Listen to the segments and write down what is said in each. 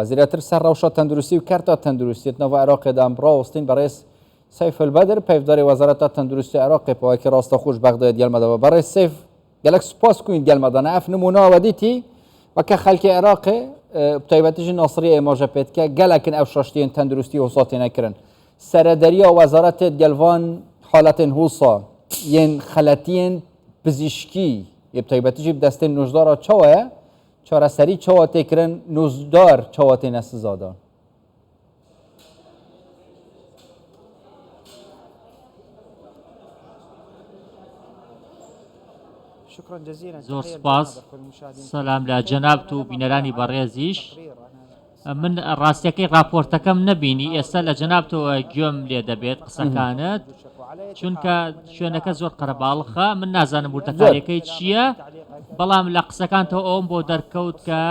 زیاتر سەر ڕەوشە تەندروستی و کەرتا تەندروستیت ناو عێراقێدا ئەم ڕاوەستین بەڕێز سەیف البەدر پەیڤداری وەزارەتا تەندروستی عێراقێ پاوەکی ڕاستە خوش بەغدای دیالمەدەوە بەڕێز سەیف گەلەک سوپاس کوین دیالمەدانە ئەف نموناوە دیتی وەکە خەلکی عێراقێ تایبەتیژی ناسریە ئێماژە پێتکە گەلەکن ئەو شەشتیên تەندروستی هوسا تێنەکردن سەرەدەریا وەزارەتێت گەلڤان حالەتێن هوسا yên xeletiyên pizîşkî yê bi taybetî jî bi destên nûjdara çawa ye Çareserî çawa tê kirin, nûzdar çawa têne sizadan? زۆر سوپاس. سەلام لە جەنابت و بینەرانی بەڕێزیش. من ڕاستیەکەی ڕاپۆرتەکەم نەبینی ئێستا لە جەنابتەوە گوێم لێ دەبێت قسەکانت چونکە شوێنەکە زۆر قەرەباڵخە من نازانم وردەکاریەکەی چییە بەڵام لە قسەکانتەوە ئەوم بۆ دەرکەوت کە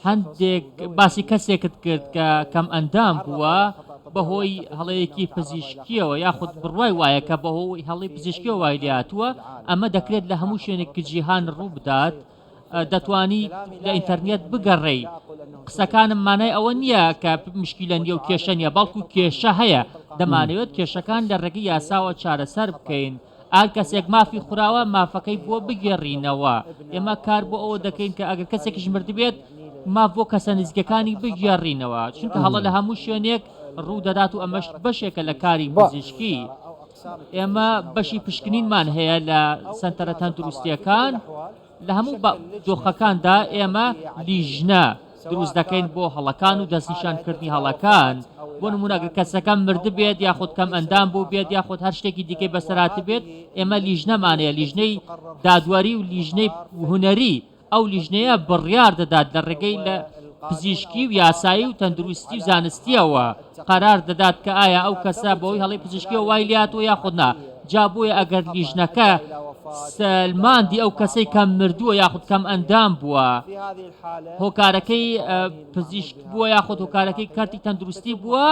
هەندێک باسی کەسێکت کرد کە کەم ئەندام بووە بەهۆی هەڵەیەکی پزیشکیەوە یاخود بڕوای وایە کە بەهۆی هەڵی پزیشکیەوە وای لێهاتووە ئەمە دەکرێت لە هەموو شوێنێکی جیهان ڕوو بدات دەتوانی لە ئینتەرنێت بگەڕێی. قسەکانم مانای ئەوە نییە کە مشکیلە نییە و کێشە نییە، بەڵکو کێشە هەیە، دەمانەوێت کێشەکان لە ڕێگەی یاساوە چارەسەر بکەین. ئەگەر کەسێک مافی خوراوە، مافەکەی بۆ بگێڕینەوە. ئێمە کار بۆ ئەوە دەکەین کە ئەگەر کەسێکیش مردبێت، ماف بۆ کەسە نزیکەکانی بگێڕینەوە، چونکە هەڵە لە هەموو شوێنێک ڕوو دەدات و ئەمەش بەشێکە لە کاری پزیشکی. ئێمە بەشی پشکنینمان هەیە لە سەنتەرە تەندروستییەکان، لە هەموو دۆخەکاندا ئێمە لیژنە دروست دەکەین بۆ هەڵەکان و دەستنیشانکردنی هەڵەکان، بۆ نموونە گەر کەسەکە مردبێت یاخود کەمئەندام بووبێت یاخود هەر شتێکی دیکەی بەسەرهاتبێت، ئێمە لیژنەمان هەیە، لیژنەی دادوەری و لیژنەی هونەری، ئەو لیژنەیە بڕیار دەدات لە ڕێگەی لە پزیشکی و یاسایی و تەندروستی و زانستییەوە قەرار دەدات کە ئایا ئەو کەسە بەهۆی هەڵەی پزیشکیەوە وای لێهاتووە یاخود نا، جا بۆیە ئەگەر لیژنەکە سەلماندی ئەو کەسەی کە مردووە یاخود کەم ئەندام بووە هۆکارەکەی پزیشک بووە یاخود هۆکارەکەی کەرتی تەندروستی بووە،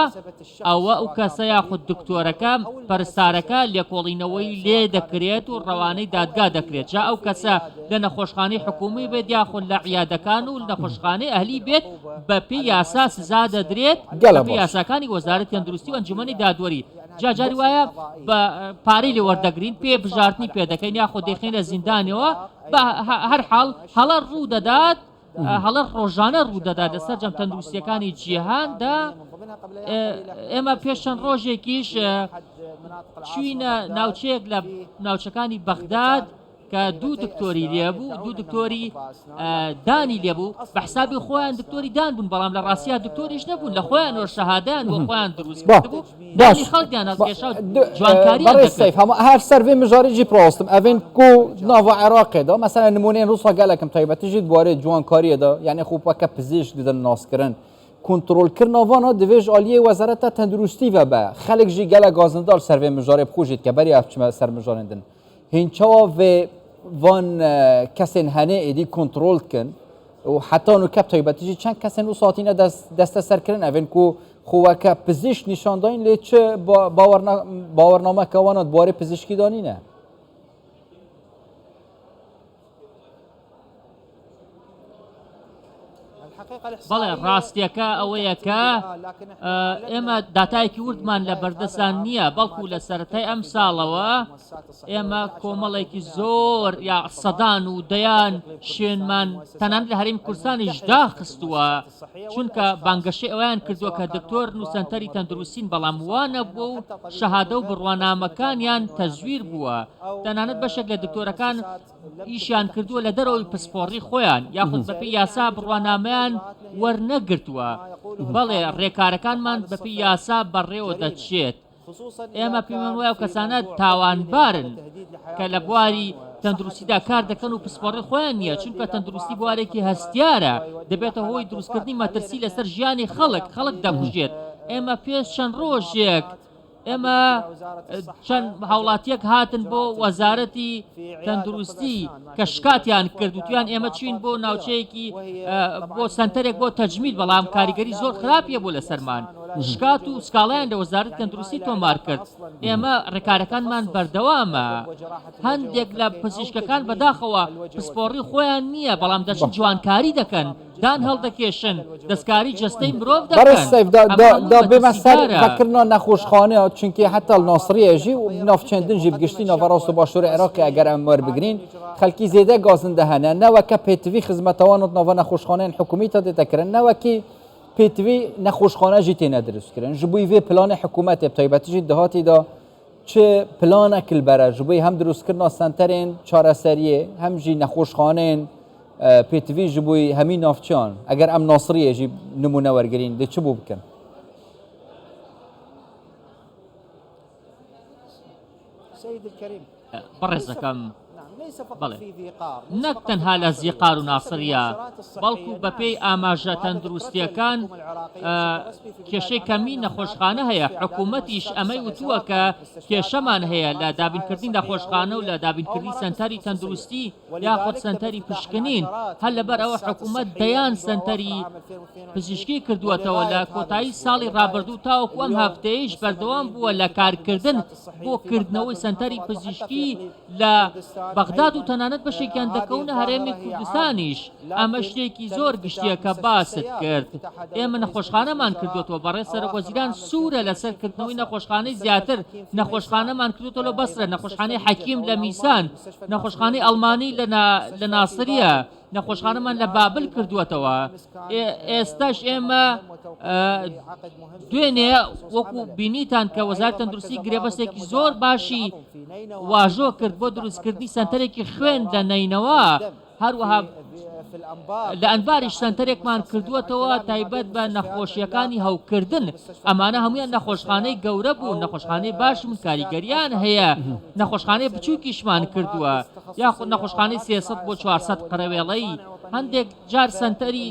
ئەوە ئەو کەسە یاخود دکتۆرەکە پەرستارەکە لێکۆڵینەوەی لێ دەکرێت و ڕەوانەی دادگا دەکرێت جا ئەو کەسە لە نەخۆشخانەی حکومی بێت یاخود لە عیادەکان و نەخۆشخانەی ئەهلی بێت بە پێی یاسا سزا دەدرێت بە پێی یاساکانی وەزارەتی تەندروستی و ئەنجومەنی دادوەری جا جاری وایە بە پارەی لێ وەردەگرین پێ بژاردنی پێ دەکەین یاخود دەیخەینە زیندانەوە بە هەر حاڵ هەڵە ڕوو دەدات هەڵە ڕۆژانە ڕوودەدات لە سەرجەم تەندروستیەکانی جیهاندا ئێمە پێش چەند ڕۆژێکیش چوینە ناوچەیەک لە ناوچەکانی بەغداد کە دوو دکتۆری لێبوو دوو دکتۆری دانی لێبوو بە حسابی خۆیان دکتۆری دان بوون بەڵام لە ڕاستیا دکتۆریش نەبوون لە خۆیان شەهادەیان بۆ خۆیان دروست بوو باش خەڵکیان هەڵکێشا و جوانکاریان بەڕێز دەکرد. سەیف هەموو هەر سەر vê mijarê jî pirawestim evên ku nava Iraqê de mesela nimûneyên Rûsa gelek im taybetî jî di warê ciwankariyê de yanî xwe weke pizîşk didin naskirin. Kontrolkirina van a divê ji aliyê Wezareta Tenduristî ve be. Xelk jî gelek gazinda li ser vê mijarê bi xwe jî dike berî ev çime ser mijarên din. Hîn çawa vê van kesên henê êdî kontrol dikin û heta nûke bi taybetî jî çend kesên wisa hatîne desteserkirin evên ku xwe weke pizîşk nîşan dayîn lê çi bawernameke wan a di warê pizîşkî de nîne. بەڵێ ڕاستیەکە ئەوەیە کە ئێمە داتایەکی وردمان لە بەردەستان نییە بەڵکو لە سەرەتای ئەم ساڵەوە ئێمە کۆمەڵێکی زۆر یا سەدان و دەیان شوێنمان تەنانەت لە هەرێمی کوردستانیش داخستووە چونکە بانگەشەی ئەویان کردووە کە دکتۆرن و سەنتەری تەندروستین بەڵام وا نەبووە و شەهادە و بڕوانامەکانیان تەزویر بووە تەنانەت بەشێک لە دکتۆرەکان ئیشیان کردووە لە دەرەوەی پسپۆڕی خۆیان یاخود بەپێی یاسا بڕوانامەیان وەرنەگرتووە بەڵێ ڕێکارەکانمان بەپێی یاسا بەڕێوە دەچێت ئێمە پێمان وایە ئەو کەسانە تاوانبارن کە لە بواری تەندروستیدا کار دەکەن و پسپۆڕی خۆیان نییە چونکە تەندروستی بوارێکی هەستیارە دەبێتە هۆی دروستکردنی مەترسی لەسەر ژیانی خەڵک خەڵک دەکوژێت ئێمە پێش چەند ڕۆژێک ئێمە چەند هاوڵاتیەک هاتن بۆ وەزارەتی تەندروستی کە شکاتیان کرد وتیان ئێمە چوین بۆ ناوچەیەکی بۆ سەنتەرێک بۆ تەجمیل بەڵام کاریگەری زۆر خراپیە بۆ لەسەرمان. شکات و سکاڵایان لە وەزارەتی تەندروستی تۆمار کرد. ئێمە ڕێکارەکانمان بەردەوامە. هەندێک لە پزیشکەکان بەداخەوە پسپۆڕی خۆیان نییە، بەڵام دەچن جوانکاری دەکەن، دان هەڵدەکێشن، دەستکاری جەستەی مرۆڤ بەڕێز دەکەن. سەیف دا ئەمە دا هەمووی دا بێمە سەر مەترسیدارە. ڤەکردنا نەخۆشخانە چونکی حەتا ناسریە ژی و ناڤچەندن ژی بگشتی ناڤەڕاست و باشوور عێراقی ئەگەر ئەم وەربگرین خەلکی زێدە گازندە هەنە نە وەکە پێتڤی خزمەتەوانت ناڤە نەخۆشخانەیان حکومی تا دێتە کرن نە وەکی پێتڤی نەخۆشخانە ژی تێنە دروست کرن ژ بووی ڤێ پلانێ حکوومەتێ بتایبەتی ژی دهاتی دا چ پلانە کلبەرە ژ بووی هەم دروستکردنا سەنتەرێن چارەسەریێ هەم ژی نەخۆشخانەیان پێتڤی ژ بووی هەمی ناڤچیان ئەگەر ئەم ناسریێ ژی نمونە وەرگرین دێ چ بوو بکەن؟ بەڕێزەکەم، بەڵێ، نەک تەنها لە زیقار و ناسریە، بەڵکو بەپێی ئاماژە تەندروستییەکان کێشەی کەمی نەخۆشخانە هەیە، حکومەتیش ئەمەی وتووە کە کێشەمان هەیە لە دابینکردنی نەخۆشخانە و لە دابینکردنی سەنتەری تەندروستی یاخود سەنتەری پشکنین، هەر لەبەر ئەوە حکومەت دەیان سەنتەری پزیشکی کردووەتەوە لە کۆتایی ساڵی ڕابردوو تاوەکو ئەم هەفتەیەیش بەردەوام بووە لە کارکردن بۆ کردنەوەی سەنتەری پزیشکی لە بەغداد و تەنانەت بەشێکیان دەکەونە هەرێمی کوردستانیش، ئەمە شتێکی زۆر گشتییە کە باست کرد، ئێمە نەخۆشخانەمان کردووەتەوە، بەڕێز سەرۆکوەزیران سوورە لەسەر کردنەوەی نەخۆشخانەی زیاتر، نەخۆشخانەمان کردووەتەوە لە بەسرە، نەخۆشخانەی حەکیم لە میسان، نەخۆشخانەی ئەڵمانی لە ناسریە. نەخۆشخانەمان لە بابل کردووەتەوە، ئێستاش ئێمە دوێنێ وەکو بینیتان کە وەزارەتی تەندروستی گرێبەستێکی زۆر باشی واژۆ کرد بۆ دروستکردنی سەنتەرێکی خوێن لە نەینەوا، هەروەها لە ئەنباریش سەنتەرێکمان کردووەتەوە تایبەت بە نەخۆشییەکانی هەوکردن، ئەمانە هەموویان نەخۆشخانەی گەورە بوون، نەخۆشخانەی باش بوون، کاریگەرییان هەیە، نەخۆشخانەی بچووکیشمان کردووە. یاخود نەخۆشخانەی 300 بۆ 400 قەرەوێڵەیی، هەندێک جار سەنتەری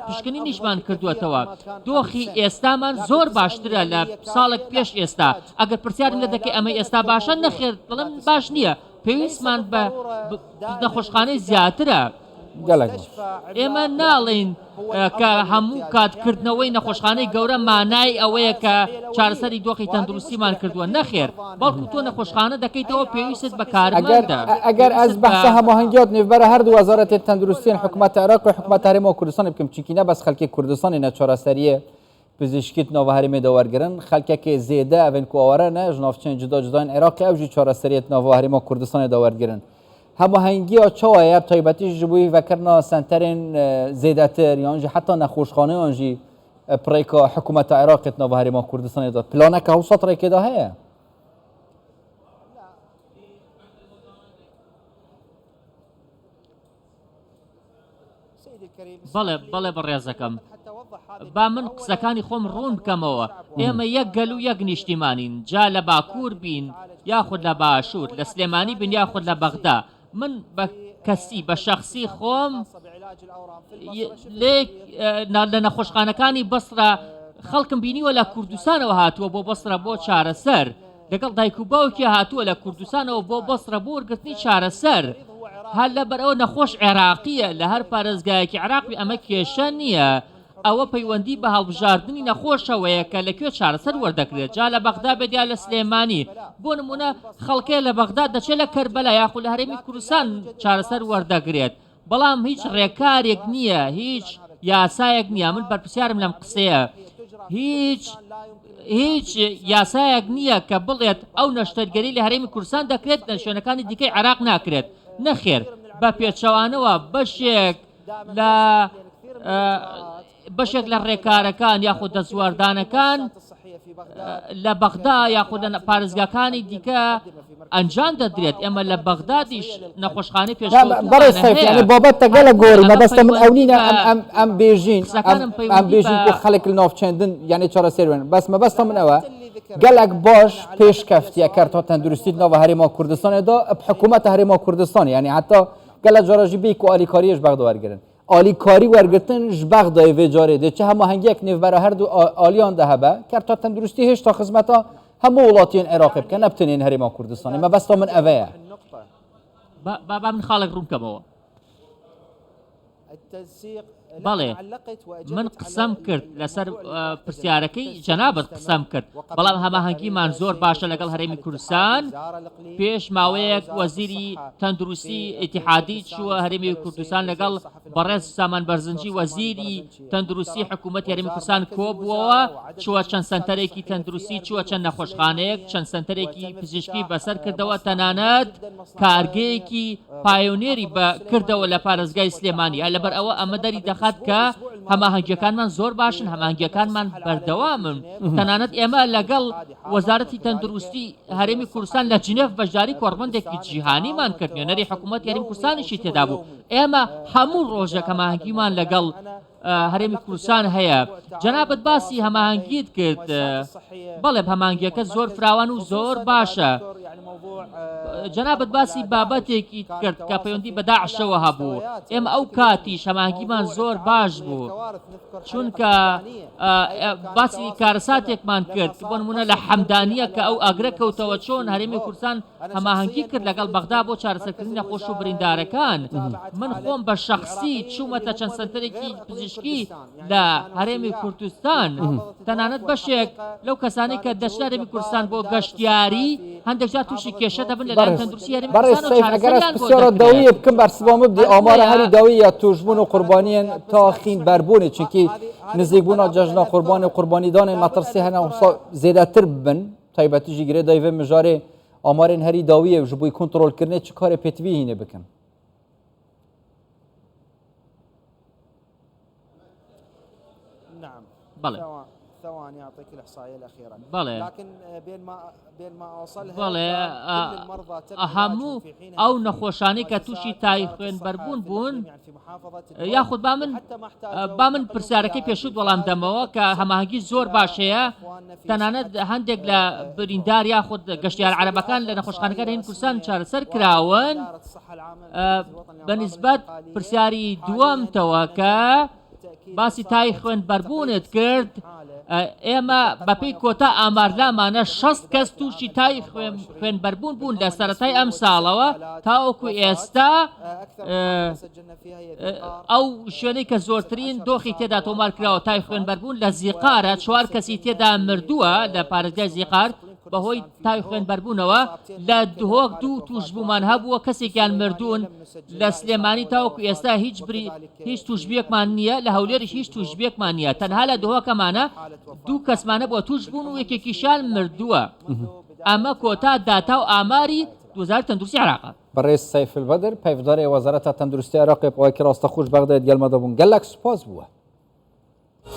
پشکنینیشمان کردووەتەوە، دۆخی ئێستامان زۆر باشترە لە ساڵێک پێش ئێستا، ئەگەر پرسیارم لێ دەکەی ئەمەی ئێستا باشە؟ نەخێر دەڵێم باش نییە، پێویستمان بە نەخۆشخانەی زیاترە. گەلەک باش. ئێمە ناڵێین کە هەموو کات کردنەوەی نەخۆشخانەی گەورە مانای ئەوەیە کە چارەسەری دۆخی تەندروستیمان کردووە، نەخێر، بەڵکو تۆ نەخۆشخانە دەکەیتەوە پێویستت بە کارمەندە، ئەگەر ئەز پێویستت بە. بەحسە هەماهەنگیات نێڤبەرە هەردوو وەزارەتێ تەندروستیێن حکومەت عێراق و حکومەت هەرێما کوردستانێ بکەم چونکی نە بەس خەلکێ کوردستانێ نە چارەسەریێ پزیشکیت ناڤ هەرێمێ دا وەرگرن خەلکەکێ زێدە ئەڤێن کو ئاوارە نە ژ ناڤچێن جودا جوداین عێراقێ ئەو ژی چارەسەریێت ناڤ هەرێما کوردستانێ دا وەرگرن هەماهەنگیا چاوایە تایبەتیش ji بۆ ڤەکردنا سەنتەرێن زێدەتر یان ژی حەتا نەخۆشخانەیان ژی پرێکا حکوومەتە عێراقێت ناڤ هەرێما کوردستانێ دا پلانەکە هەوسەت ڕێکێدا هەیە؟ بەڵێ بەڵێ بەڕێزەکەم با من قسەکانی خۆم ڕوون بکەمەوە ئێمە یەک گەل و یەک نیشتیمانین جا لە باکوور بین یاخود لە باشوور لە سلێمانی بین یاخود لە بەغدا من بە کەسی بە شەخسی خۆم لە نەخۆشخانەکانی بەسرە خەڵکم بینیوە لە کوردستانەوە هاتووە بۆ بەسرە بۆ چارەسەر لەگەڵ دایک و باوکی هاتووە لە کوردستانەوە بۆ بەسرە بۆ وەرگرتنی چارەسەر، هەر لەبەرئەوە نەخۆش عێراقییە لە هەر پارێزگایەکی عێراق بێ ئەمە کێشە نییە، ئەوە پەیوەندی بە هەڵبژاردنی نەخۆشەوەیە کە لە کوێ چارەسەر وەردەگرێت جا لە بەغدا بێت یا لە سلێمانی، بۆ نموونە خەڵکێ لە بەغدا دەچێت لە کەربەلا یاخود لە هەرێمی کوردستان چارەسەر وەردەگرێت، بەڵام هیچ ڕێکارێک نییە، هیچ یاسایەک نییە، من بەرپرسیارم لەم قسەیە، هیچ هیچ یاسایەک نییە کە بڵێت ئەو نەشتەرگەری لە هەرێمی کوردستان دەکرێت لە شوێنەکانی دیکەی عێراق ناکرێت، نەخێر بە پێچەوانەوە بەشێک لە بەشێک لە ڕێکارەکان یاخود دەستواردانەکان لە بەغدا یاخود لە پارێزگاکانی دیکە ئەنجام دەدرێت ئێمە لە بەغدادیش نەخۆشخانەی بەڕێز سەیف یانی بابەتەکە لە گۆری مەبەستە من ئەو نینە ئەم ئەم ئەم بێژین ئەم بێژین کو خەڵک لە ناوچەندن یانی چارەسەر وێن بەس مەبەستە من ئەوە گەلەک باش پێشکەفتیە کەرتا تەندروستی ناو هەرێما کوردستانێدا حکوومەتە هەرێما کوردستان یانی حتا گەلە جارەژی بێ کو ئالیکاریش بەغدا وەرگرن ئالیکاری وەرگرتن ژ بەغدای ڤێ جارێ دێ چ هەماهەنگیەک نێڤبەرە هەردوو ئالیان دە هەبە کەرتا تەندروستی هێشتا خزمەتا هەموو وڵاتیێن عێراقێ بکە نە بتەنێن هەرێما کوردستانێ مەبەستا من ئەڤەیە. با با من خاڵێک ڕوون کەمەوە. بەڵێ من قسەم کرد لەسەر پرسیارەکەی جەنابت قسەم کرد بەڵام هەماهەنگیمان زۆر باشە لەگەڵ هەرێمی کوردستان پێش ماوەیەک وەزیری تەندروستی ئیتیحادی چووە هەرێمی کوردستان لەگەڵ بەڕێز سامان بەرزنجی وەزیری تەندروستی حکوومەتی هەرێمی کوردستان کۆبووەوە، چووە چەند سەنتەرێکی تەندروستی، چووە چەند نەخۆشخانەیەک، چەند سەنتەرێکی پزیشکی بەسەر کردەوە، تەنانەت کارگەیەکی پایۆنێری بە کردەوە لە پارێزگای سلێمانی، لەبەر ئەوە ئەمە دەری دەخات کە هەماهەنگییەکانمان زۆر باشن، هەماهەنگییەکانمان بەردەوامن، تەنانەت ئێمە لەگەڵ وەزارەتی تەندروستی هەرێمی کوردستان لە جنێف بەشداری کۆڕبەندێکی جیهانیمان کرد، نوێنەری حکوومەتی هەرێمی کوردستانیشی تێدا بوو. ئێمە هەموو ڕۆژێک هەماهەنگیمان لەگەڵ هەرێمی کوردستان هەیە. جەنابت باسی هەماهەنگیت کرد، بەڵێ هەماهەنگییەکە زۆر فراوان و زۆر باشە. جەنابت باسی بابەتێکیت کرد کە پەیوەندی بە داعشەوە هەبوو، ئێمە ئەو کاتیش هەماهەنگیمان زۆر باش بوو، چونکە باسی کارەساتێکمان کرد، بۆ نموونە لە حەمدانییە کە ئەو ئاگرە کەوتەوە چۆن هەرێمی کوردستان هەماهەنگی کرد لەگەڵ بەغدا بۆ چارەسەرکردنی نەخۆش و بریندارەکان، من خۆم بە شەخسی چوومەتە چەند سەنتەرێکی پزیشکی لە هەرێمی کوردستان، تەنانەت بەشێک لەو کەسانەی کە دەچنە هەرێمی کوردستان بۆ گەشتیاری هەندێک جار تووشی کێشە دەبن لەلایەن تەندروستی هەرێمی بەڕێز کوردستانەوە سەیف ئەگەر ئەز چارەسەریان بۆ پرسیارە دەکرێت. داویە بکەم بەرسڤا من بدی هەر ئامارە بۆیە هەری داوی یا تووشبوون و قوربانیên تاخین بەربوونê چونکی نزیکبوونا جەژنا قوربانê و قوربانیدانê مەترسی هەنە وسا زێدەتر ببن تایبەتی jî girêdayî vê mijarê amarên herî dawiyê ji bo kontrolkirinê çi karê pêtivî hînê bikin? بەڵێ. بەڵێ. بەڵێ هەموو ئەو نەخۆشانەی کە تووشی تای خوێنبەربوون بوون یاخود با من با من پرسیارەکەی پێشوت وەڵام دەمەوە کە هەماهەنگی زۆر باش هەیە تەنانەت هەندێک لە بریندار یاخود گەشتیار عەرەبەکان لە نەخۆشخانەکان هەرێمی کوردستان چارەسەر کراون بەنسبەت پرسیاری دووەمتەوە کە باسی تای خوێنبەربوونت کرد، ئێمە بەپێی کۆتا ئامار لامانە 60 کەس تووشی تای خوێنبەربوون بوون لە سەرەتای ئەم ساڵەوە تاوەکو ئێستا ئەو شوێنەی کە زۆرترین دۆخی تێدا تۆمار کراوە تای خوێنبەربوون لە زیقارە چوار کەسی تێدا مردووە لە پارێزگای زیقار بەهۆی تای خوێنبەربوونەوە لە دهۆک دوو تووشبوومان هەبووە کەسێکیان مردوون لە سلێمانی تاوەکو ئێستا هیچ بری هیچ توشبیەکمان نییە لە هەولێریش هیچ توشبیەکمان نییە تەنها لە دهۆکەمانە دوو کەسمانە بۆ توش بوون و یەکێکیشان مردووە ئەمە کۆتا داتا و ئاماری وەزارەتی تەندروستی عێراقە. بەڕێز سەیف البەدر، پەیڤدارê وەزارەتا تەندروستی عێراقê bi awayekî rasteqû ji Bexdayê digel me de bûn. Gelek spas bû we.